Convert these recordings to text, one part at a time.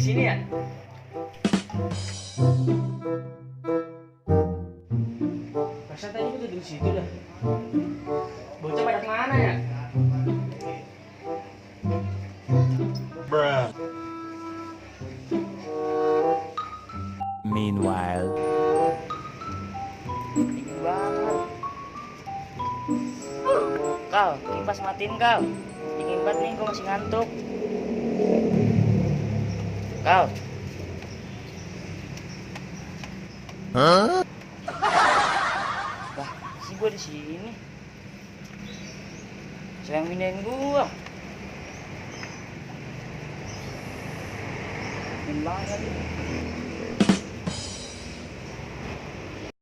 di sini ya? Masa tadi gue duduk di situ dah. Bocah pada mana ya? Bruh. Meanwhile, Dingin banget. Kal, kipas matiin kal. Dingin banget nih, gue masih ngantuk. Kal. huh? Wah, si gue di sini. Sayang mindahin gua. Dingin banget lagi.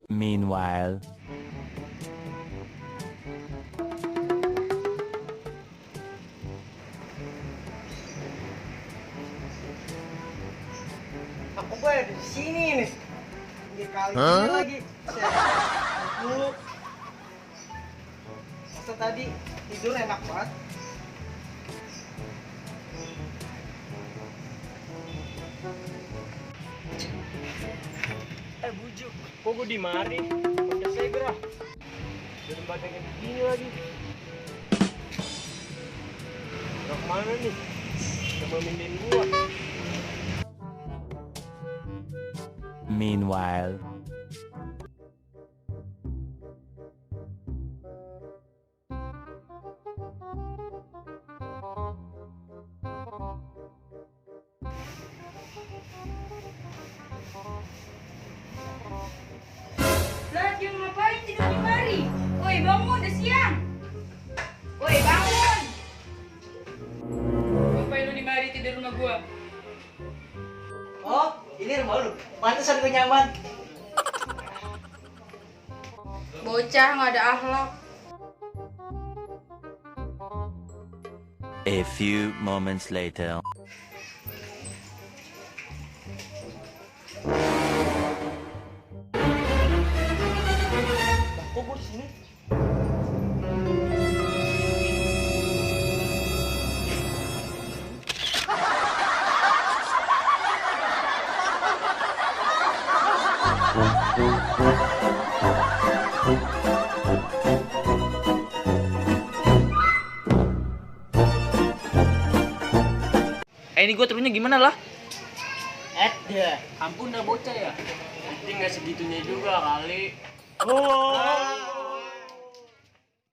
Meanwhile, Aku gue ada di sini nih. Ini kali Hah? ini lagi. Aku. Masa tadi tidur enak banget. Bujuk. Kok gue di mari? Udah saya gerah. Dari badannya begini lagi. Udah kemana nih? Udah mau mindahin gua. meanwhile, Lagi ngapain tidur di mari? Woi bangun, udah siang. Woi bangun. Ngapain lu di mari tidur rumah gua? Oh, ini rumah lu. Pantesan gue nyaman. Bocah nggak ada akhlak. a few moments later. Kok gue di sini? Ini gue turunnya gimana lah? Ampun dah bocah ya. Nanti nggak segitunya juga kali. Oh.